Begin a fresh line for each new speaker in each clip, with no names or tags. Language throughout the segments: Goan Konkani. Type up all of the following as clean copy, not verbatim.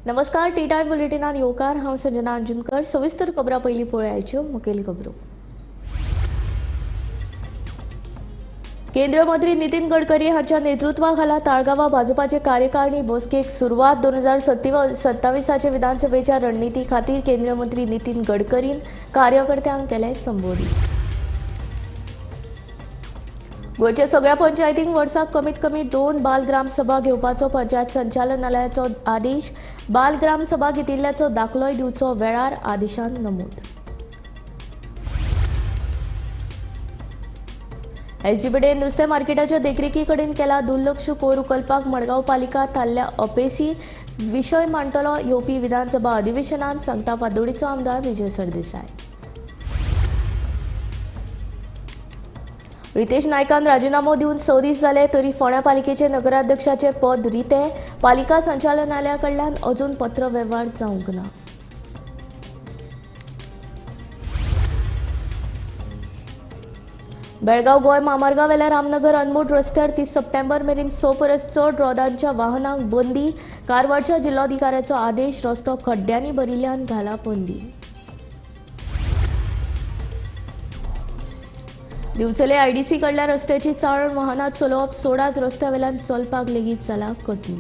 नमस्कार, टी टायम बुलेटिनान येवकार. हांव संजना अंजुनकर. सविस्तर खबरां पयलीं पळयाच्यो मुखेल खबरो. केंद्रीय मंत्री नितीन गडकरी हांच्या नेतृत्वाखाला ताळगांवां भाजपाचे कार्यकारिणी बसकेक सुरवात. 2027 विधानसभेच्या रणनिती खातीर केंद्रीय मंत्री नितीन गडकरीन कार्यकर्त्यांक केले संबोधित. गोंयच्या सगळ्या पंचायतींक वर्साक कमीत कमी 2 बाल ग्राम सभा घेवपाचो पंचायत संचालनालयाचो आदेश. बाल ग्राम सभा घेतिल्ल्याचो दाखलोय दिवचो वेळार आदेशान नमूद. एसजीपीडीएन नुस्तें मार्केटाच्या देखरेखी कडेन केला दुर्लक्ष. कोर उखलपाक मडगांव पालिका थारल्या अपेसी. विशय मांडटलो येवपी विधानसभा अधिवेशनात, सांगता फातोडीचो आमदार विजय सरदेसाय. रितेश नायकान राजिनामो दिवन 6 दीस जाले तरी फोंड्या पालिकेचे नगराध्यक्षाचे पद रिते. पालिका संचालनालया कडल्यान अजून पत्र वेव्हार जावंक ना. बेळगांव गोंय म्हामार्गावेल्या रामनगर अनमोड रस्त्यार 30 सप्टेंबर मेरेन 6 परस चड रोदांच्या वाहनांक बंदी. कारवारच्या जिल्लोधिकाऱ्याचो आदेश. रस्तो खड्ड्यांनी भरिल्ल्यान घाला बंदी. दिवचले आयडीसी कडल्या रस्त्याची चाळण. वाहनां चलोवप सोडाच, रस्त्या वेल्यान चलपाक लेगीत जाला कठीण.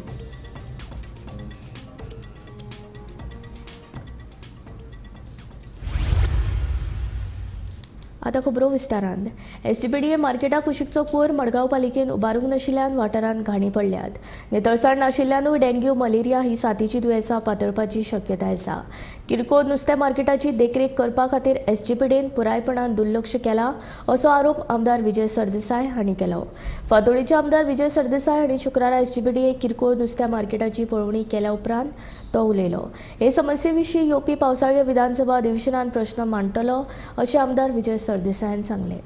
आतां खबरो विस्तारान. एसजीपीडीए मार्केटा कुशीकचो कोर मडगांव पालिकेन उबारूंक नाशिल्ल्यान वाठारांत घाणी पडल्यात. नितळसाण नाशिल्ल्यानूय डेंग्यू, मलेरिया ही साथीची दुयेंसां पातळपाची शक्यताय आसा. किरकोळ नुस्तें मार्केटाची देखरेख करपा खातीर एसजीपीडीएन पुरायपणान दुर्लक्ष केला असो आरोप आमदार विजय सरदेसाय हांणी केलो. फातोडीचे आमदार विजय सरदेसाय हांणी शुक्रारा एसजीपीडीए किरकोळ नुस्त्या मार्केटाची पळोवणी केल्या उपरांत तो उलयलो. हे समस्ये विशीं येवपी पावसाळी विधानसभा अधिवेशनात प्रश्न मांडटलो अशें आमदार विजय सरदेसायान सांगलें.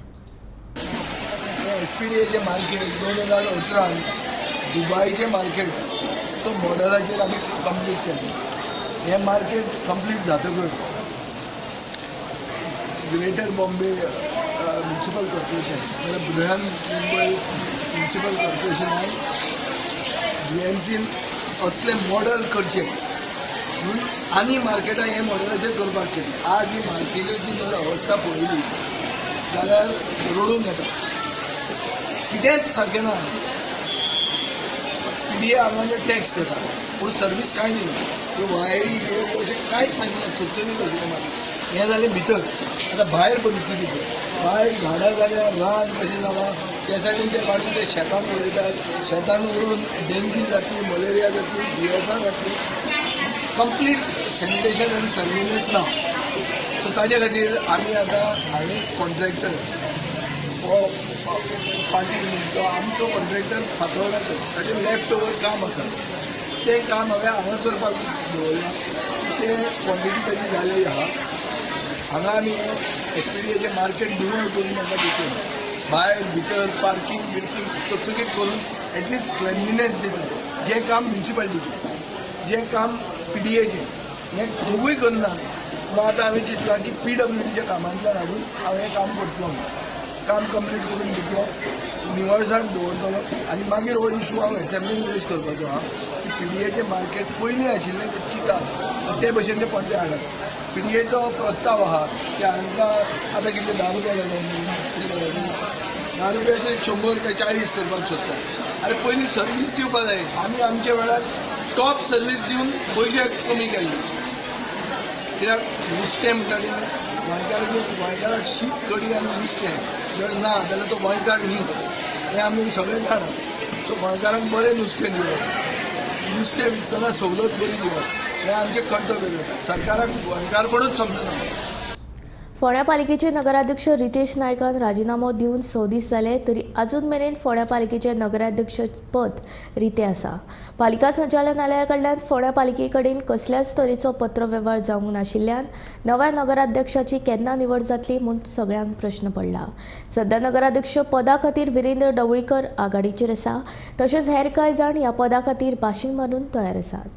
एसपीडीएचें मार्केट 2018 दुबायचें मार्केटचो मॉडलाचेर आमी कंप्लीट केलें. हें मार्केट कंप्लीट जातकच ग्रेटर बॉम्बे म्युनिसिपल कॉर्पोरेशन म्हणल्यार बृहन मुंबय म्युनिसिपल कॉर्पोरेशनान बीएमसीन असलें मॉडल करचें म्हणून आनी मार्केटां हें मॉडलाचेर करपाक केलें. आज ही मार्केटाची जर अवस्था पळयली जाल्यार रडूंक येता. कितेंच सारकें ना. पीडीए हांगा टॅक्स घेता पूण सर्वीस कांय दिना. त्यो वायरी बियरी अशें कांयच ना, चकचकीत आशिल्लें मार्केट. हें जालें भितर. आतां भायर परिस्थिती पळय. भायर झाडां जाल्या, रान कशें जालां, त्या सायडीन ते काडून ते शेतान उडयतात. शेतान उडोवन डेंग्यू जातली, मलेरिया जातली, दुयेंसां जातली. कंप्लीट सॅनिटेशन आनी क्लिनलीनेस ना. सो ताजे खातीर आमी आतां हांवें कॉन्ट्रॅक्टर हो पाटील म्हणटा तो आमचो कॉन्ट्रॅक्टर फातोर्डाचो, ताजें लेफ्ट ओवर काम आसा, तें काम हांवें हांगा करपाक दवरलां. तें क्वॉन्टिटी ताजी जाल्ली आहा. हांगा आमी एसपीडीएचें मार्केट निवळ करून तांकां दितले. भायर भितर पार्कींग बिर्कींग चकचकीत करून एटलिस्ट क्लिनलीनेस दितले. जें काम म्युनिसिपालिटीचें, जें काम पीडीएचें, हें दोगूय करना. पूण आतां हांवें चिंतलां की पीडब्ल्यूडीच्या कामांतल्यान हाडून हांव हें काम करतलो. काम कंप्लीट करून दितलो, निवळसाण दवरतलो आनी मागीर हो इशू हांव एसेंब्लीन रेज करपाचो आहा की पीडीएचें मार्केट पयलीं आशिल्लें तें चिंतात ते भशेन ते परते हाडात. पीडीएचो प्रस्ताव आहा की हांकां आतां कितले 10 रुपया जाले, 10 रुपयाचे 100 काय 40 करपाक सोदता. आरे पयलीं सर्वीस दिवपा जाय. आमी आमच्या वेळार टॉप सर्वीस दिवन पयशे कमी केल्ले. कित्याक नुस्तें म्हणटा तें गोंयकाराचें, गोंयकाराक शीत कडी आनी नुस्तें जर ना जाल्यार तो गोंयकार न्ही, हें आमी सगळे जाणा. सो गोंयकारांक बरें नुस्तें दिवप, नुस्तें विकतना सवलत बरी दिवप हें आमचें कर्तव्य जाता. सरकाराक गोंयकारपणूच समजना.
फोंड्या पालिकेचे नगराध्यक्ष रितेश नायकान राजिनामो दिवन 6 दीस जाले तरी अजून मेरेन फोंड्या पालिकेचे नगराध्यक्ष पद रितें आसा. पालिका संचालनालया कडल्यान फोंड्या पालिके कडेन कसल्याच तरेचो पत्रवेव्हार जावंक नाशिल्ल्यान नव्या नगराध्यक्षाची केन्ना निवड जातली म्हूण सगळ्यांक प्रश्न पडला. सध्या नगराध्यक्ष पदा खातीर विरेंद्र ढवळीकर आघाडीचेर आसा, तशेंच हेर कांय जाण ह्या पदा खातीर बाशींग बांदून तयार आसात.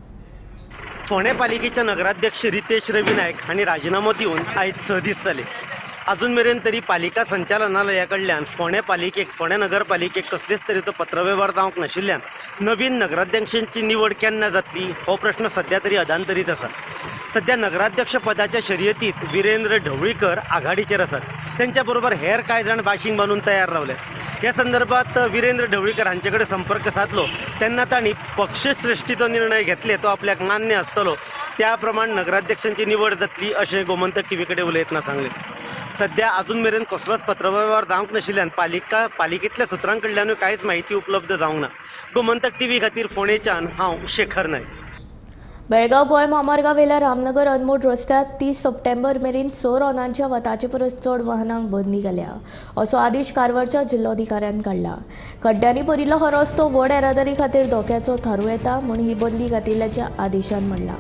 फोंडें पालिकेचे नगराध्यक्ष रितेश रवी नायक हांणी राजिनामो दिवन आयज 6 दीस जाले. अजून मेरेन तरी पालिका संचालनालया कडल्यान फोंडें पालिकेक, फोंडें नगरपालिकेक कसलेच तरेचो पत्रवेव्हार जावंक नाशिल्ल्यान नवीन नगराध्यक्षांची निवड केन्ना जातली हो प्रश्न सध्या तरी अधांतरीत आसा. सध्या नगराध्यक्ष पदाच्या शर्यतीत विरेंद्र ढवळीकर आघाडीचेर आसात. त्यांच्या बरोबर हेर कांय जाण बाशींग बांदून तयार रावले. ह्या संदर्भात विरेंद्र ढवळीकर हांचे कडेन संपर्क साधलो तेन्ना तांणी पक्षश्रेष्ठीचो निर्णय घेतले तो आपल्याक मान्य आसतलो, त्या प्रमाण नगराध्यक्षांची निवड जातली अशें गोमंतक टीव्ही कडेन उलयतना सांगलें. सध्या अजून मेरेन कसलोच पत्रवेव्हार जावंक नाशिल्ल्यान पालिकेंतल्या सुत्रां कडल्यानूय कांयच म्हायती उपलब्ध जावंक ना. गोमंतक टीव्ही खातीर फोंडेच्यान हांव शेखर नायक.
बेळगांव गोंय म्हामार्गावेल्या रामनगर अनमोड रस्त्यार 30 सप्टेंबर मेरेन 6 रोनांच्या वा ताचे परस चड वाहनांक बंदी घाल्या असो आदेश कारवारच्या जिल्लोधिकाऱ्यान काडला. खड्ड्यांनी भरिल्लो हो रस्तो व्हड येरादारी खातीर धोक्याचो थारूं येता म्हूण ही बंदी घातिल्ल्याच्या आदेशान म्हणलां.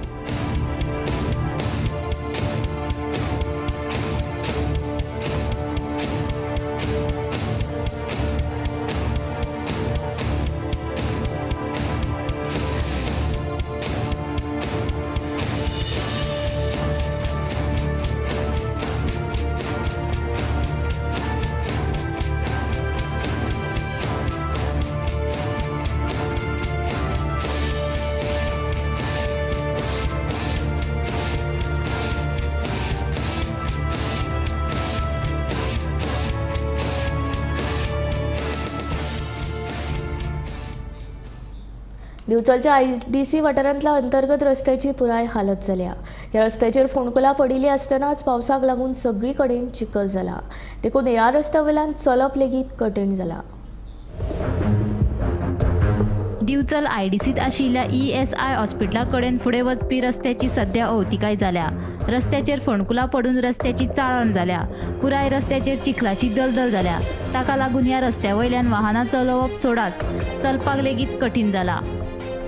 दिवचलच्या IDC वाठारांतल्या अंतर्गत रस्त्याची पुराय हालत जाल्या. ह्या रस्त्याचेर फोंडकुलां पडिल्लीं आसतनाच पावसाक लागून सगळी कडेन चिखल जाला, देखून ह्या रस्त्या वयल्यान चलप लेगीत कठीण जाला.
दिवचल IDCत आशिल्ल्या ESI हॉस्पिटला कडेन फुडें वचपी रस्त्याची सध्या अवतिकाय जाल्या. रस्त्याचेर फोंडकुलां पडून रस्त्याची चाळण जाल्या. पुराय रस्त्याचेर चिखलाची दलदल जाल्या. ताका लागून ह्या रस्त्या वयल्यान वाहनां चलोवप सोडाच, चलपाक लेगीत कठीण जाला.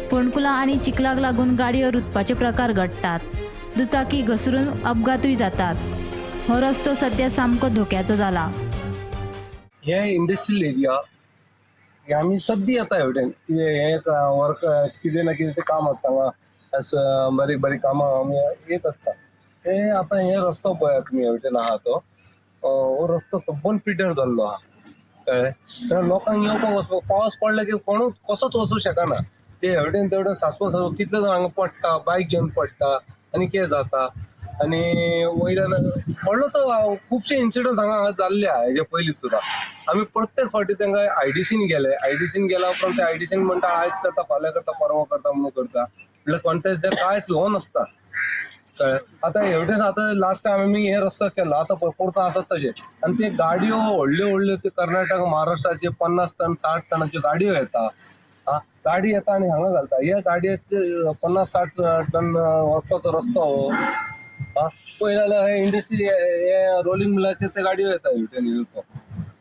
फोंडकुलां आनी चिखलाक लागून गाडयो रुतपाचे प्रकार घडटात. दुचाकी घसरून अपघातूय जातात. हो रस्तो सध्या सामको धोक्याचो जाला.
हे इंडस्ट्रियल एरिया हे आमी सद्दी येता हेवटेन, कितें हें वर्क कितें ना कितें तें काम आसता हांगा, बारीक बारीक कामां आमी येत आसता. ते आतां हे रस्तो पळयात तुमी हेवटेन आहा तो, हो रस्तो सब्बन पिड्ड्यार जाल्लो आहा, कळ्ळें. तर लोकांक येवपाक वचपाक पावस पडलो की कोणूच कसोच वचूं शकना. ते हेवटेन तेवटेन सासपा सासप कितले जाण हांगा पडटा, बायक घेवन पडटा आनी कितें जाता आनी वयल्यान व्हडलोसो खुबशे इन्सिडंट्स हांगा हांगा जाल्ले आहा. हेजे पयलीं सुद्दां आमी प्रत्येक फावटी तांकां IDCन गेले. IDCन गेल्या उपरांत ते IDCन म्हणटा आयज करता, फाल्यां करता, परवां करता म्हणून करता, म्हणल्यार कॉन्टेस्ट कांयच हो नासता, कळ्ळें. आतां हेवटेन आतां लास्ट टायम आमी हे रस्तो केलो, आतां परतो आसात तशे. आनी ते गाडयो व्हडल्यो व्हडल्यो ते कर्नाटक महाराष्ट्राचे 50 टन 60 टनाच्यो गाडयो येता, आं गाडी येता आनी हांगा घालता. ह्या गाडयेक 50-60 टन वचपाचो रस्तो हो, आं पळयलें जाल्यार हे इंडस्ट्री हे रोलिंग मिलाचेर ते गाडयो येता हेवटेन येवपाक,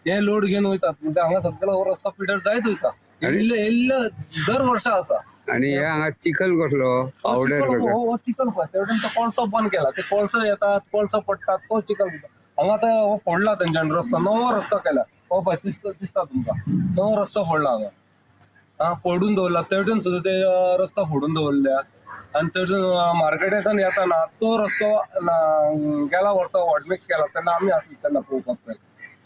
हे लोड घेवन वयतात. म्हणजे हांगा सगळो हो रस्तो पिड्ड्यार जायत वयता, इल्ले दर वर्सा आसा.
आनी हे हांगा चिखल कसलो पावडर कसलो
हो चिखल पळय तेवटेन तो कोळसो बंद केला, ते कोळसो येतात, कोळसो पडटात, तो चिखल हांगा आतां हो फोडला तेंच्यानी रस्तो, नवो रस्तो केला. हो पळय दिसता तुमकां, नवो रस्तो फोडला हांगा, आं फोडून दवरला. तेवटेन सुद्दां ते रस्तो फोडून दवरल्या. आनी तेवटेन मार्केटाच्यान येताना तो रस्तो गेल्या वर्सा हॉटमिक्स केला तेन्ना आमी आसली तेन्ना पळोवपाक जाय,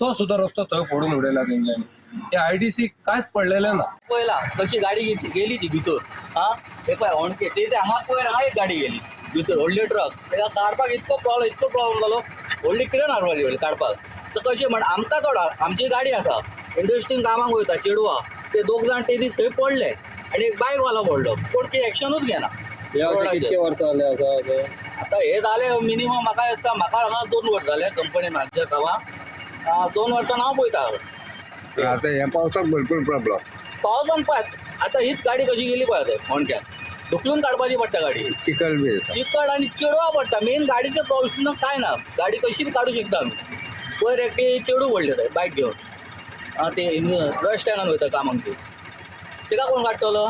तो सुद्दां रस्तो थंय फोडून उडयला तेंच्यांनी. हे IDC कांयच पडलेलें ना.
पळयला कशी गाडी गेली ती भितर, हा हे पळय होणके ते हांगा पयर हांगा एक गाडी गेली भितर, व्हडली ट्रक. ताका काडपाक इतको प्रॉब्लम जालो, व्हडली क्रेन हाडपाची पडली काडपाक. तर कशें म्हण आमकां चड आमची गाडी आसा, इंडस्ट्रीन कामाक वयता चेडवां, ते दोग जाण ते दीस थंय पडले आनी एक बायक वालो पडलो, कोण ती एक्शनूच घेना.
कितके वर्सां जाले आसा
आतां हे जाले मिनिमम म्हाका दिसता, म्हाका हांगा 2 वर्स जाले कंपनी म्हाज्या गांवां, 2 वर्सां हांव पळयता.
आतां ह्या पावसाक भरपूर प्रॉब्लम.
पावसान पळय आतां हीच गाडी कशी गेली पळय थंय होणक्यान धुकलून काडपाची पडटा गाडी,
चिखल बी येता,
चिकट आनी चेडवा पडटा. मेन गाडीचें प्रॉब्लम कांय ना, गाडी कशी बी काडूं शकता आमी. पयर एकटे चेडूं पडलें थंय बायक घेवन, आं ते रश स्टँडान वयता कामाक, ती तिका कोण काडटलो?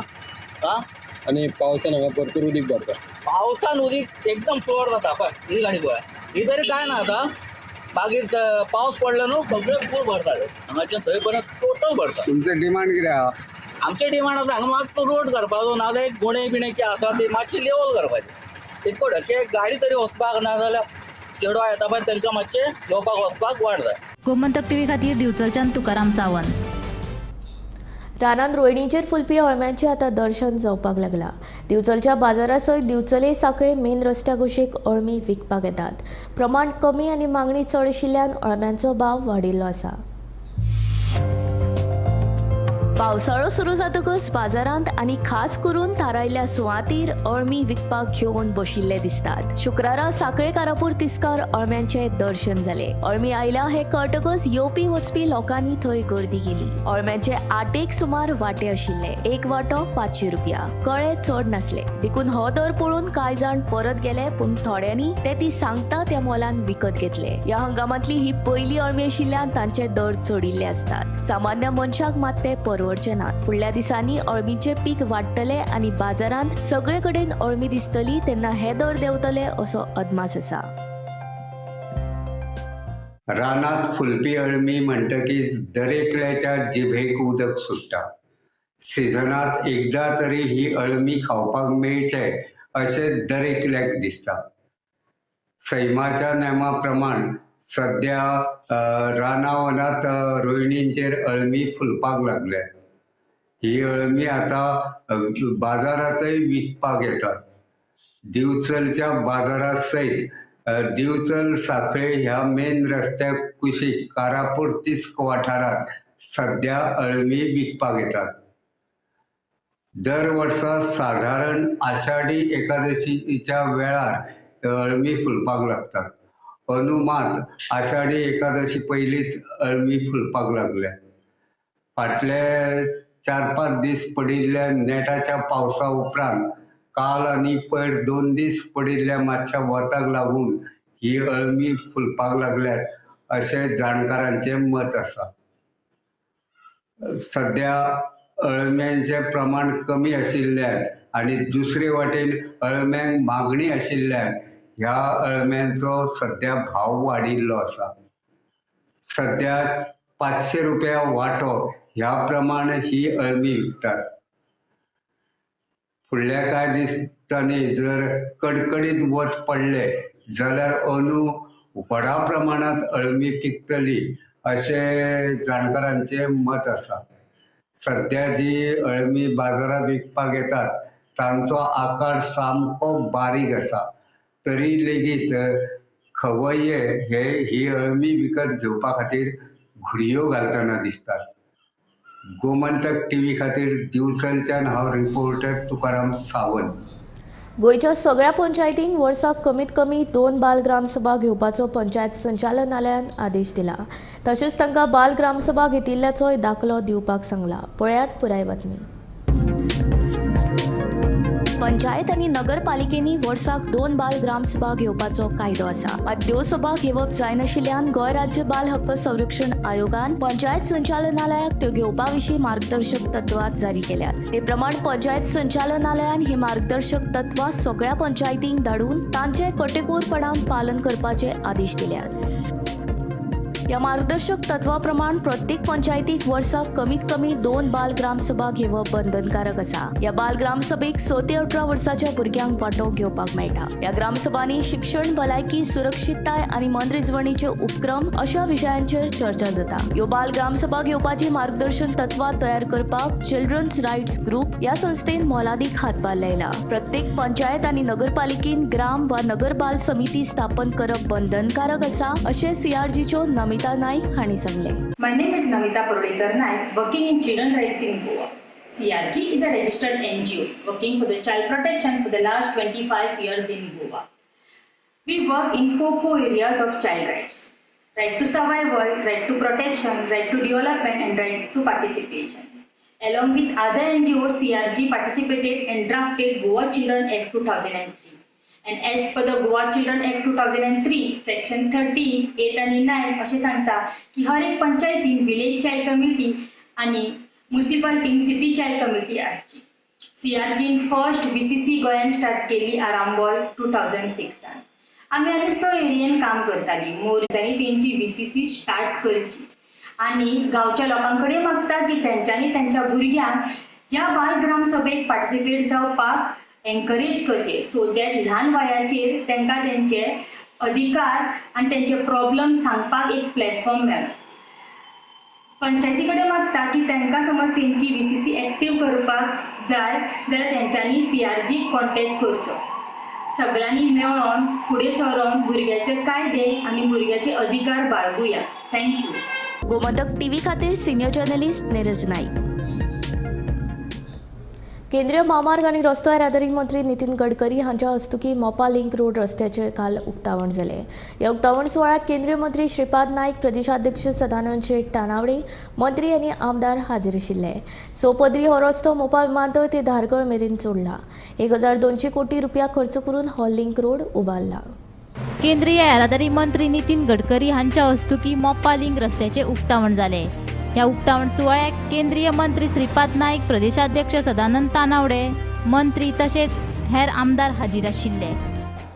आं
आनी पावसान हांगा भरपूर उदीक भरता,
पावसान उदीक एकदम फ्लोर जाता. पळय ही गाडी पळय, ही तरी कांय ना आतां, मागीर पावस पडलो न्हू सगळे फूल भरता हांगाच्यान थंय पर्यंत टोटल भरता.
तुमचें डिमांड कितें आहा?
आमचें डिमांड आसा हांगा मातसो रोड करपाचो, नाजाल्यार एक गुणे बिणे कितें आसा ते मातशी लेवल करपाची, इतको धके गाडी तरी वचपाक, ना जाल्यार चेडवां येता पळय तांकां मातशें येवपाक वचपाक वाट जाय.
गोमंतक टीव्ही खातीर दिवचलच्यान तुकाराम सावंत.
रानांत रोयणीचेर फुलपी अळम्यांचें आतां दर्शन जावपाक लागलां. दिवचलच्या बाजारा सयत दिवचले सांखळे मेन रस्त्या कुशीक अळमी विकपाक येतात. प्रमाण कमी आनी मागणी चड आशिल्ल्यान अळम्यांचो भाव वाडिल्लो आसा. पावसाळो सुरू जातकच बाजारांत आनी खास करून थारायल्ल्या सुवातीर अळमी विकपाक घेवन बशिल्ले दिसतात. शुक्रारा सांखळे कारापूर तिस्कार अळम्यांचें दर्शन जालें. अळमी आयल्या हें कळटकच येवपी वचपी लोकांनी थंय गर्दी केली. अळम्यांचे 8 सुमार वांटे आशिल्ले. एक वांटो 500 रुपया. कळे चड नासले देखून हो दर पळोवन कांय जाण परत गेले, पूण थोड्यांनी ते ती सांगता त्या मोलान विकत घेतले. ह्या हंगामांतली ही पयली अळमी आशिल्ल्यान तांचे दर चडिल्ले आसतात. सामान्य मनशाक मात ते परवडचे नात. फुडल्या दिसांनी अळमीचें पीक वाडटलें आनी बाजारांत सगळे कडेन अळमी दिसतली तेन्ना हे दर देंवतले असो अदमास आसा.
रानात फुलपी अळमी म्हणटकीच दरेकल्याच्या जिभेक उदक सुट्टा. सिजनात एकदा तरी ही अळमी खावपाक मेळचे अशें दरेकल्याक दिसता. सैमाच्या नेमा प्रमाण सद्या रानावनात रोयणींचेर अळमी फुलपाक लागल्या. ही अळमी आतां बाजारांतय विकपाक येतात. दिवचलच्या बाजारा सयत दिवचल सांखळे ह्या मेन रस्त्या कुशीक कारापूर तिस्क वाठारांत सद्या अळमी विकपाक येतात. दर वर्सा साधारण आषाढी एकादशीच्या वेळार अळमी फुलपाक लागतात. अंदू मात आषाढी एकादशी पयलींच अळमी फुलपाक लागल्या. फाटले 4-5 दीस पडिल्ल्या नेटाच्या पावसा उपरांत काल आनी पयर 2 दीस पडिल्ल्या मातशा वताक लागून ही अळमी फुलपाक लागल्यात अशें जाणकारांचें मत आसा. सद्या अळम्यांचें प्रमाण कमी आशिल्ल्यान आनी दुसरे वाटेन अळम्यांक मागणी आशिल्ल्यान ह्या अळम्यांचो सद्या भाव वाडिल्लो आसा. सद्या 500 रुपया वांटो ह्या प्रमाण ही अळमी विकतात. फुडल्या कांय दिसांनी जर कडकडीत वत पडलें जाल्यार अंदू व्हडा प्रमाणांत अळमी पिकतली अशें जाणकारांचें मत आसा. सद्या जी अळमी बाजारांत विकपाक येतात तांचो आकार सामको बारीक आसा, तरी लेगीत खवय्ये हे ही अळमी विकत घेवपा खातीर घुडयो घालतना दिसतात. गोमंतक टीव्ही खातीर दिवचलच्यान हांव रिपोर्टर तुकाराम सावंत.
गोंयच्या सगळ्या पंचायतींक वर्साक कमीत कमी 2 बाल ग्रामसभा घेवपाचो पंचायत संचालनालयान आदेश दिला. तशेंच तांकां बाल ग्रामसभा घेतिल्ल्याचोय दाखलो दिवपाक सांगला. पळयात पुराय बातमी. पंचायत आनी नगरपालिकेंनी वर्साक 2 बाल ग्रामसभा घेवपाचो कायदो आसा. मात त्यो सभा घेवप जायनाशिल्ल्यान गोंय राज्य बाल हक्क संरक्षण आयोगान पंचायत संचालनालयाक त्यो घेवपा विशीं मार्गदर्शक तत्वां जारी केल्यात. ते प्रमाण पंचायत संचालनालयान ही मार्गदर्शक तत्वां सगळ्या पंचायतींक धाडून तांचे कटेकोरपणान पालन करपाचे आदेश दिल्यात. ह्या मार्गदर्शक तत्वा प्रमाण प्रत्येक पंचायतीक वर्साक कमीत कमी 2 बाल ग्रामसभा घेवप बंधनकारक आसा. ह्या बाल ग्रामसभेक 6 ते 18 वर्साच्या भुरग्यांक वांटो घेवपाक मेळटा. ह्या ग्रामसभांनी शिक्षण, भलायकी, सुरक्षितताय आनी मनरिजवणीचे उपक्रम अशा विशयांचेर चर्चा जाता. ह्यो बाल ग्रामसभा घेवपाची मार्गदर्शन तत्वां तयार करपाक चिल्ड्रन्स रायट्स ग्रुप ह्या संस्थेन मोलादीक हातभार लायला. प्रत्येक पंचायत आनी नगरपालिकेन ग्राम वा नगर बाल समिती स्थापन करप बंधनकारक आसा अशें सीआरजीच्यो नमिता नाईक हांणी सांगलें.
My name is Namita Parulekar Naik, working in Children Rights in Goa. CRG is a registered NGO working for the child protection for the last 25 years in Goa. We work in 4 core areas of child rights: right to survival, right to protection, right to development and right to participation. Along with other NGOs, CRG participated and drafted Goa Children Act 2003. And as per the Goa Children Act 2003, Section 13, 8 आणि 9 असे सांगता की हर एक पंचायतीन विलेज चाइल्ड कमिटी आणि म्युनिसिपालिटीन सिटी चाइल्ड कमिटी आसची. सीआरजीन फर्स्ट VCC गोंयान स्टार्ट केली आरांबोल 2006. आमी आनी 6 एरियेन काम करताली. मोर्चांनी तेंची VCC start करची आनी गांवच्या लोकां कडेन मागता की तेंच्यांनी तेंच्या भुरग्यांक ह्या बाल ग्राम सभेक पार्टिसिपेट जावपाक एनकरेज करचे, सो that ल्हान वयाचेर तांकां तेंचे अधिकार आनी तेंचे प्रॉब्लम सांगपाक एक प्लॅटफॉर्म मेळ्ळो. पंचायती कडेन मागता की तांकां समज तेंची VCC active करपाक जाय जाल्यार तेंच्यांनी CRG contact करचो. सगळ्यांनी मेळोन फुडें सरोन भुरग्याचे कायदे आनी भुरग्याचे अधिकार बाळगुया. Thank you.
Gomantak TV खातीर सिनियर जर्नलिस्ट नीरज नाईक. केंद्रीय म्हामार्ग आनी रस्तो येरादारी मंत्री नितीन गडकरी हांच्या हस्तुकी मोपा लिंक रोड रस्त्याचें काल उक्तावण जालें. ह्या उक्तावण सुवाळ्याक केंद्रीय मंत्री श्रीपाद नायक, प्रदेशाध्यक्ष सदानंद शेट तानावडे, मंत्री आनी आमदार हाजीर आशिल्ले. सोपदरी हो रस्तो मोपा विमानतळ ते धारगळ मेरेन जोडला. 1200 कोटी रुपया खर्च करून हो लिंक रोड उबारला.
केंद्रीय येरादारी मंत्री नितीन गडकरी हांच्या हस्तुकी मोपा लिंक रस्त्याचें उक्तावण जालें. ह्या उक्तावण सुवाळ्याक केंद्रीय मंत्री श्रीपाद नायक, प्रदेशाध्यक्ष सदानंद तानावडे, मंत्री तशेंच हेर आमदार हाजीर आशिल्ले.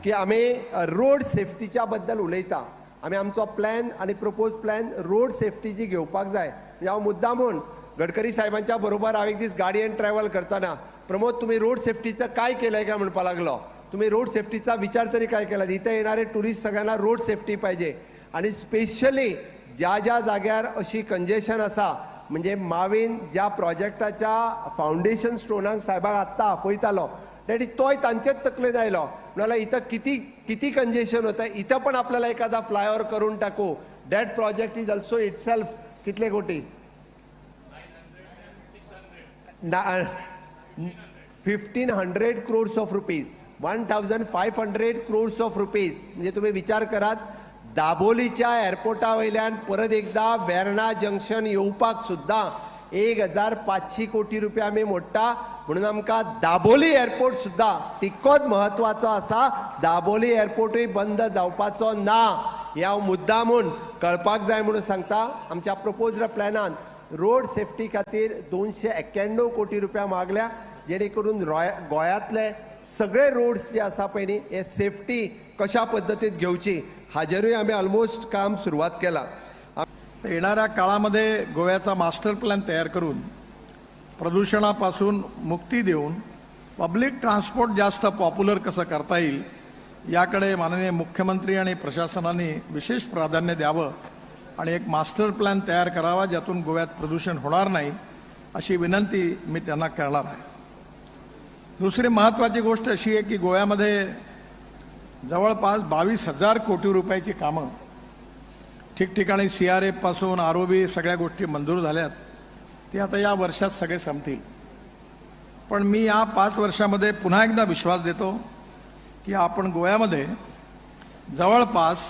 की आमी रोड सेफ्टीच्या बद्दल उलयता. आमी आमचो प्लॅन आनी प्रपोज प्लॅन रोड सेफ्टीची घेवपाक जाय. म्हणजे हांव मुद्दाम म्हूण गडकरी साहेबांच्या बरोबर हांव एक दीस गाडयेन ट्रॅवल करतना, प्रमोद तुमी रोड सेफ्टीचं काय केलंय काय म्हणपाक लागलो. तुम्ही रोड सेफ्टीचा विचार तरी काय केला? इथं येणारे टुरिस्ट सगळ्यांना रोड सेफ्टी पाहिजे आणि स्पेशली ज्या ज्या जाग्यार अशी कंजेशन आसा, म्हणजे मावीन ज्या प्रोजेक्टाच्या फावंडेशन स्टोनाक साहेबाक आत्तां आपयतालो that is तोय तांचेच तकलेन आयलो. म्हणल्यार इथं किती किती कंजेशन होतं, इथं पण आपल्याला एखादा फ्लायओव्हर करून टाकू. That project is also itself कितले कोटी, 1500 crores of rupees, 1500 crores of rupees. म्हणजे तुम्ही विचार करात, दाबोलीच्या एअरपोर्टा वयल्यान परत एकदा वेर्णा जंक्शन येवपाक सुद्दां 1500 कोटी रुपया आमी मोडटा. म्हणून आमकां दाबोली एअरपोर्ट सुद्दां तितकोच म्हत्वाचो आसा. दाबोली एअरपोर्टूय बंद जावपाचो ना हें हांव मुद्दामून कळपाक जाय म्हणून सांगता. आमच्या प्रपोज्ड प्लॅनान रोड सेफ्टी खातीर 291 कोटी रुपया मागल्या, जेणे करून गोंयांतले सगळे रोड्स जे आसा पळय न्ही, हे सेफ्टी कशा पद्दतीन घेवची हाजेरूय आमी ऑलमोस्ट काम सुरवात केला.
येणाऱ्या काळामध्ये गोव्याचा मास्टर प्लॅन तयार करून प्रदूषणापासून मुक्ती देऊन पब्लिक ट्रान्सपोर्ट जास्त पॉप्युलर कसं करता येईल याकडे माननीय मुख्यमंत्री आणि प्रशासनाने विशेष प्राधान्य द्यावं आणि एक मास्टर प्लॅन तयार करावा ज्यातून गोव्यात प्रदूषण होणार नाही अशी विनंती मी त्यांना करणार आहे. दुसरी महत्त्वाची गोष्ट अशी आहे की गोव्यामध्ये जवळपास 22,000 कोटी रुपयाची कामं ठिकठिकाणी CRF पासून ROB सगळ्या गोष्टी मंजूर झाल्यात, ती आता या वर्षात सगळे संपतील. पण मी या 5 वर्षामध्ये पुन्हा एकदा विश्वास देतो की आपण गोव्यामध्ये जवळपास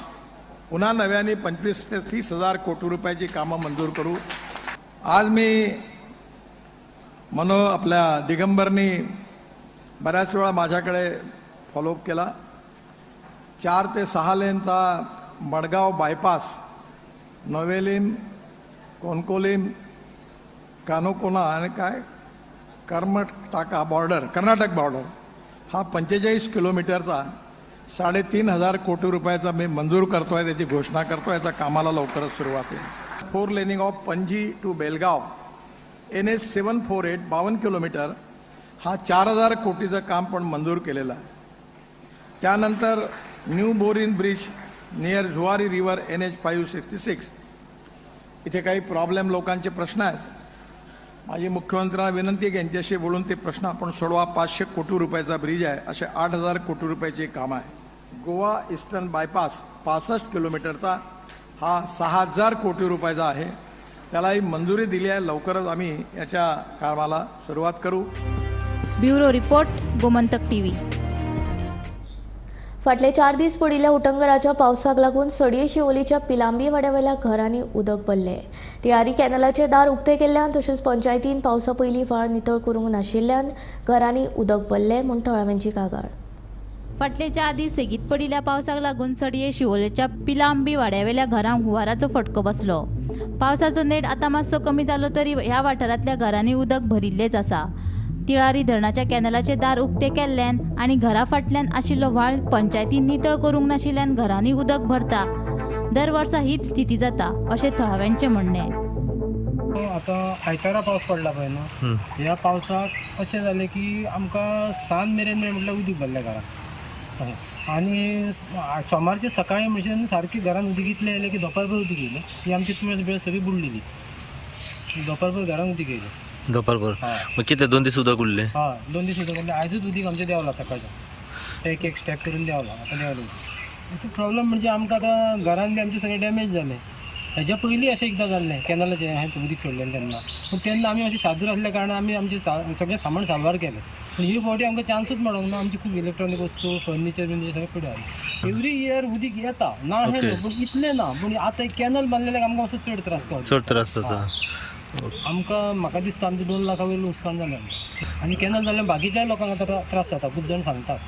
पुन्हा नव्याने 25 ते 30 हजार कोटी रुपयाची कामं मंजूर करू. आज मी मनो आपल्या दिगंबरनी बऱ्याच वेळा माझ्याकडे फॉलोअप केला. 4 ते 6 लेनचा मडगाव बायपास नवेलिम, कोणकोलिम, कानोकोना आणि काय कर्मटाका बॉर्डर, कर्नाटक बॉर्डर हा 45 किलोमीटरचा 3,500 कोटी रुपयाचा मी मंजूर करतो आहे, त्याची घोषणा करतो. याचा कामाला लवकरच सुरुवात होईल. 4 laning of Panaji to Belgaum NH 748 52 kilometre हा 4,000 कोटीचं काम पण मंजूर केलेलं आहे. त्यानंतर new Borim bridge near Zuari river NH 566 इथे काही प्रॉब्लेम लोकांचे प्रश्न आहेत. माझी मुख्यमंत्र्यांना विनंती आहे की यांच्याशी बोलून ते प्रश्न आपण सोडवा. 500 कोटी रुपयाचा ब्रिज आहे, असे 8,000 कोटी रुपयाचे काम आहे. गोवा ईस्टर्न बायपास 65 किलोमीटरचा हा 6,000 कोटी रुपयाचा आहे, त्यालाही मंजुरी दिली आहे. लवकरच आम्ही याच्या कामाला सुरुवात करू.
Bureau report, Gomantak TV.
फाटले 4 दीस पडिल्ल्या उटंगराच्या पावसाक लागून सडये शिवोलीच्या पिलांबी वाड्यावेल्या घरांनी उदक भरलें. तिळारी कॅनलाचे दार उक्ते केल्ल्यान तशेंच पंचायतीन पावसा पयलीं व्हाळ नितळ करूंक नाशिल्ल्यान घरांनी उदक भरलें म्हूण थळाव्यांची कागाळ.
फाटले 4 दीस सेगीत पडिल्ल्या पावसाक लागून सडये शिवोलेच्या पिलांबी वाड्यावेल्या घरांक हुंवाराचो फटको बसलो. पावसाचो नेट आतां मातसो कमी जालो तरी ह्या वाठारांतल्या घरांनी उदक भरिल्लेंच आसा. तिळारी धरणाच्या कॅनलाचे दार उक्ते केल्ल्यान आनी घरा फाटल्यान आशिल्लो व्हाळ पंचायतीन नितळ करूंक नाशिल्ल्यान घरांनी उदक भरता. दर वर्सा हीच स्थिती जाता अशें थळाव्यांचें म्हणणें.
आतां आयतारा पावस पडला पळय न्हू, ह्या पावसाक अशें जालें की आमकां सांज मेरेन म्हटल्यार उदक भरलें घरांत. आनी सोमारचे सकाळी म्हणजे सारकी घरान उदीक इतलें येयलें की दोपारभर उदीक येयलें की आमची तुळस बिळस सगळी बुडलेली. दोपारभर घरान उदीक येयलें.
दोपारभर मग कितें 2 दीस उदक उरलें?
हय, 2 दीस उदक उरलें. आयजूच उदीक आमचें देंवलां सकाळचें, एक एक स्टेप करून देंवलां, आतां देंवलें. प्रॉब्लम म्हणजे आमकां आतां घरान बी आमचें सगळें डॅमेज जालें. हेज्या पयलीं अशें एकदां जाल्लें कॅनलाचें हांवें उदीक सोडलें तेन्ना, पूण तेन्ना आमी मातशें सादूर आसल्या कारणान आमी आमचें सगळें सामान साल्वार केलें. पूण ही फावटी आमकां चान्सूच मेळोंक ना. आमची खूब इलेक्ट्रॉनीक वस्तू, फर्निचर बिर्निचर सगळें पडून आसलें. एवरी इयर उदीक येता ना हें न्हू, पूण इतलें ना. पूण आतां कॅनल बांदलेल्याक आमकां मातसो चड त्रास कळटा.
चड त्रास जाता
आमकां. म्हाका दिसता आमचें 2 लाखा वयलें लुकसाण जालें. आनी कॅनल जाल्यार बाकीच्या लोकांक आतां त्रास जाता. खूब जाण सांगतात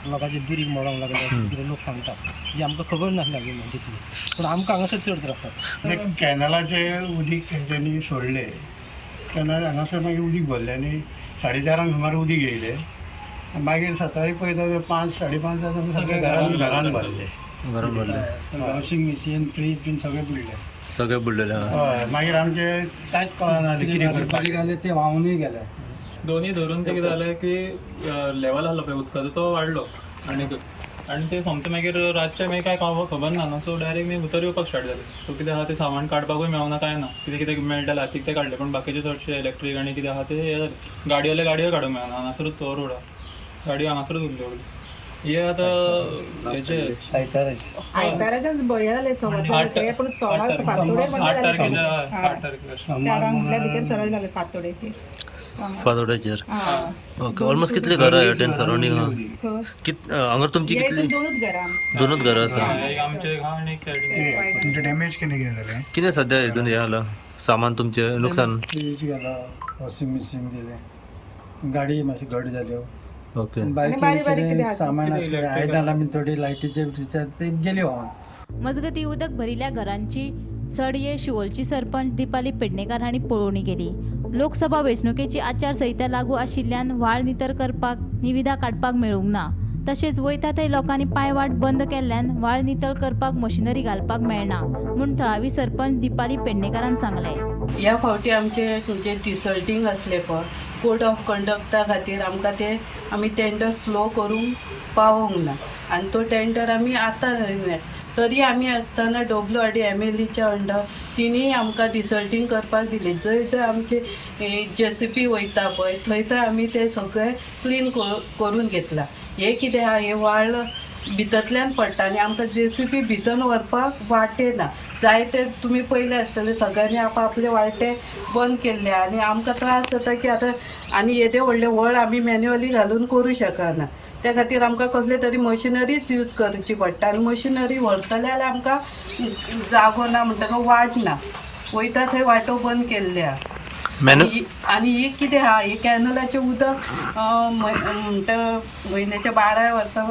लोकांचे दुरीग मोडोंक लागले कितें लोक सांगतात जे आमकां खबर नासली अजून तितली, पूण आमकां हांगासर चड त्रास जाता.
कॅनलाचें उदीक तेंच्यांनी सोडलें तेन्ना हांगासर मागीर उदीक भरलें आनी 4:30 सुमार उदीक येयलें. मागीर सकाळीं पळयता 5, 5:30 जाता सगळें घरान भरलें.
घरान भरलें.
वॉशिंग मशीन, फ्रीज बीन सगळें बुडलें.
सगळें बुडलेलें.
हय, मागीर आमचें कांयच कळना कितें करपाचें.
घालें तें व्हांवूनय गेलें.
दोनी धरून ते कितें जालें की लेवल आसलो पळय उदकाचो तो वाडलो आनी आनी ते सोमतें मागीर रातचें मागीर कांय खबर ना न्हू, सो डायरेक्ट मागीर भितर येवपाक स्टार्ट जालें. सो कितें आहा तें सामान काडपाकूय मेळना कांय ना, कितें कितें मेळटालें हातीक तें काडलें, पूण बाकीचें चडशें इलेक्ट्रीक आनी कितें आहा तें हें जालें. गाडयो जाल्यार गाडयो काडूंक मेळना, हांगासरूच तो रोड आहा, गाडयो हांगासरूच उरल्यो. हे आतां हेचे
आयताराच्यान बरें जालें, पूण सोमार
8 तारखेच्या 8 तारखेर
4 भितर सरळ जालें फातोडेचेर.
फातोड्याचेर ओके. ऑलमोस्ट कितली घरां हेवटेन सरावंडींग हांगा तुमची कितली?
दोनूच घरां.
दोनूच घरां आसा.
तुमचें डॅमेज कितें कितें जालें?
कितें सद्या हितून हें जालां सामान तुमचें नुकसान?
फ्रीज गेलो, वॉशिंग मशीन गेलें, गाडी मातशी घट जाल्यो.
ओके.
बारीक सामान आसलें, आयदनां बी थोडी लायटीचे ते गेली व्हांवन.
मजगतीं उदक भरिल्ल्या घरांची सडये शिवोलची सरपंच दीपाली पेडणेकार हांणी पळोवणी केली. लोकसभा वेंचणुकेची आचारसंहिता लागू आशिल्ल्यान व्हाळ नितर करपाक निविदा काडपाक मेळूंक ना. तशेंच वयता थंय लोकांनी पांयवाट बंद केल्ल्यान व्हाळ नितळ करपाक मशिनरी घालपाक मेळना म्हूण थळावी सरपंच दीपाली पेडणेकारान सांगलें.
ह्या फावटी आमचे जे डिसल्टींग आसलें पळय कोड ऑफ कंडक्टा खातीर आमकां ते आमी टेंडर फ्लो करूंक पावोंक ना आनी तो टेंडर आमी आतां तरी आमी आसतना WRD MLAच्या अंडर तिणीय आमकां डिसल्टींग करपाक दिली. जंय जंय आमचे JCP वयता पळय थंय थंय आमी ते सगळें क्लीन करून घेतलां. हें कितें आहा, हें व्हाळ भितरल्यान पडटा आनी आमकां JCP भितर व्हरपाक वाटे ना. जायते तुमी पयले आसतले सगळ्यांनी आपआपले वाटे बंद केल्ले आनी आमकां त्रास जाता की आतां आनी येदे व्हडले व्हळ आमी मॅन्युअली घालून करूं शकना. त्या खातीर आमकां कसले तरी मशिनरीच यूज करची पडटा आनी मशिनरी व्हरतले जाल्यार आमकां जागो ना म्हणटकच वाट ना, वयता थंय वाटो बंद केल्ले आहा. आनी ही कितें आहा, हे कॅनलाचें उदक म्हणटा म्हयन्याच्या 12 वर्सां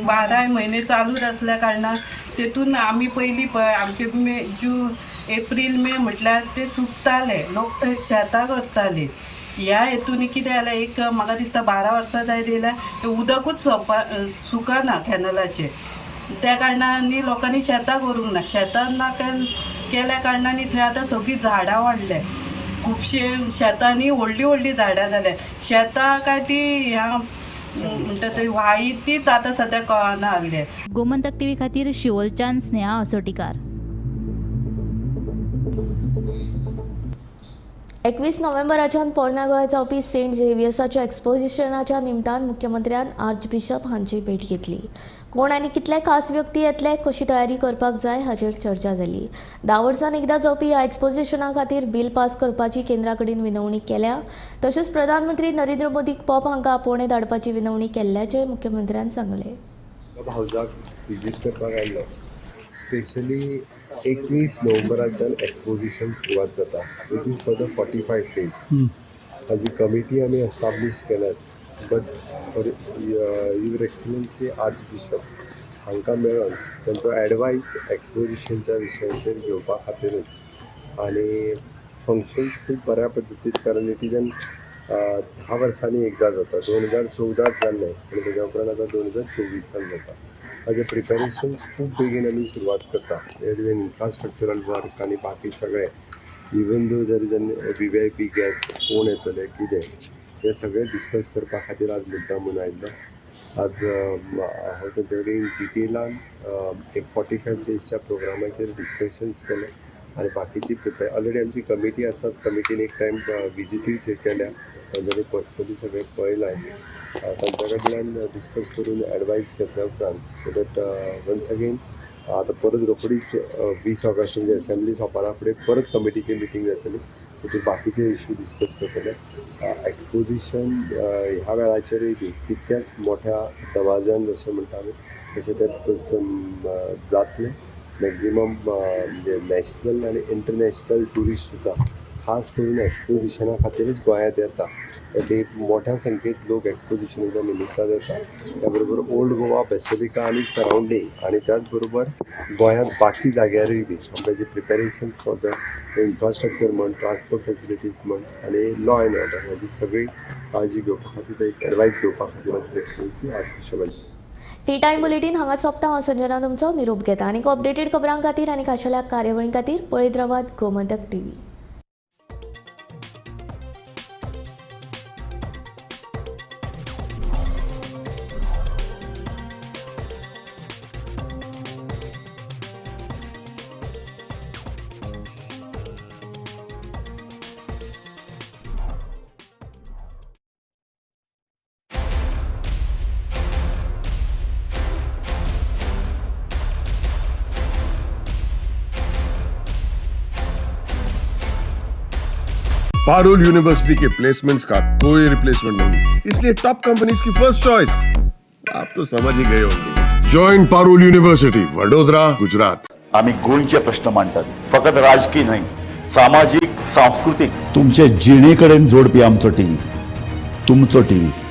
12 म्हयने चालूच आसल्या कारणान तेतून आमी पयलीं पळय आमचे मे जून एप्रील मे म्हटल्यार ते सुकताले, लोक थंय शेतां करताले. ह्या हेतून कितें जालें, एक म्हाका दिसता 12 वर्सां जायत येयल्या तें उदकूच सुकना कॅनलाचें. त्या कारणान लोकांनी शेतां करूंक ना. शेतां ना केल्या कारणान थंय आतां सगळीं झाडां वाडल्या, खुबशे शेतांनी व्हडलीं व्हडलीं झाडां जाल्या. शेतां काय ती ह्या म्हणटा ते व्हाळी तीच आतां सद्या कळना लागल्या.
गोमंतक टीव्ही खातीर शिवोलच्यान स्नेहा असोटीकार.
21 नोव्हेंबराच्यान पोरण्या गोंयांत जावपी सेंट झेवियर्साच्या एक्सपोजिशनाच्या निमतान मुख्यमंत्र्यान आर्चबिशप हांची भेट घेतली. कोण आनी कितले खास व्यक्ती येतले, कशी तयारी करपाक जाय हाचेर चर्चा जाली. 10 वर्सांन एकदां जावपी ह्या एक्सपोजिशना खातीर बील पास करपाची केंद्रा कडेन विनवणी केल्या. तशेंच प्रधानमंत्री नरेंद्र मोदीक पॉप हांकां आपोवणें धाडपाची विनवणी केल्ल्याचें मुख्यमंत्र्यान सांगलें.
हावजाक विजीट करपाक आयलो. स्पेशली 21 नोव्हेंबराच्यान एक्सपोजिशन सुरवात जाता, which is for the 45 days. ताजी कमिटी आमी establish केल्याच, but for your excellency archbishop हांकां मेळोन तांचो एडवायस एक्सपोजिशनच्या विशयांचेर घेवपा खातीरूच. आनी फंक्शन्स खूब बऱ्या पद्दतीन, कारण it is an 10 वर्सांनी एकदां जाता. 2014 जाल्लें आनी तेज्या उपरांत आतां 2024 जाता. ताजें प्रिपेरेशन्स खूब बेगीन आमी सुरवात करता. It is an infrastructural work आनी बाकी सगळें, even though there is an VVIP guest कोण येतले कितें हें सगळें डिस्कस करपा खातीर आज मुद्दाम म्हूण आयिल्लो. आज हांव तांचे कडेन डिटेलान एक 45 डेजच्या प्रोग्रामाचेर डिस्कशन्स केले आनी बाकीची प्रिपेर ऑलरेडी आमची कमिटी आसाच. कमिटीन एक टायम विजिटूय थंय केल्या, तांच्यांनी पर्सनली सगळें पळयलां. तांच्या कडल्यान डिस्कस करून एडवायस घेतल्या उपरांत सो that once again आतां परत रोखडीच 20 ऑगस्ट म्हणजे असेंब्ली सोंपना फुडें परत कमिटीची मिटींग जातली, तितून बाकीचे इश्यू डिस्कस जातले. एक्सपोजिशन ह्या वेळाचेरूय बी तितक्याच मोठ्या दबाज्यान जशें म्हणटा आमी तशें तें जातलें. मॅक्झिमम म्हणजे नॅशनल आनी इंटरनॅशनल ट्युरिस्ट सुद्दां खास करून एक्सपोजिशना खातीरच गोंयांत येता. ते मोठ्या संख्येत लोक एक्सपोजिशनाच्या निमित्तान येता. त्या बरोबर ओल्ड गोवा बेसिलिका आनी सरावंडींग आनी त्याच बरोबर गोंयांत बाकी जाग्यारूय बी आमकां जे प्रिपेरेशन्स फॉर the infrastructure म्हण, ट्रान्सपोर्ट फेसिलिटीज म्हण आनी लॉ एंड ऑर्डर हाजी सगळी काळजी घेवपा खातीर एक एडवायस घेवपा खातीर excellency archbishop.
T time bulletin हांगा सोंपता. हांव संजना तुमचो निरोप घेता. आनीक अपडेटेड खबरां खातीर आनी खाशेल्या कार्यावळीं खातीर पळयत रावात Gomantak TV.
Parul university K placements का कोई रिप्लेसमेंट नहीं, इसलिए टॉप कंपनीज की फर्स्ट चॉइस आप तो समझ ही गए होंगे. Join Parul university, Vadodara, Gujarat.
आमी गोंयचे प्रश्न मांडटात, फकत राजकीय न्हय, सामाजीक, सांस्कृतीक, तुमचे जिणे कडेन जोडपी आमचो टीव्ही, तुमचो टीव्ही.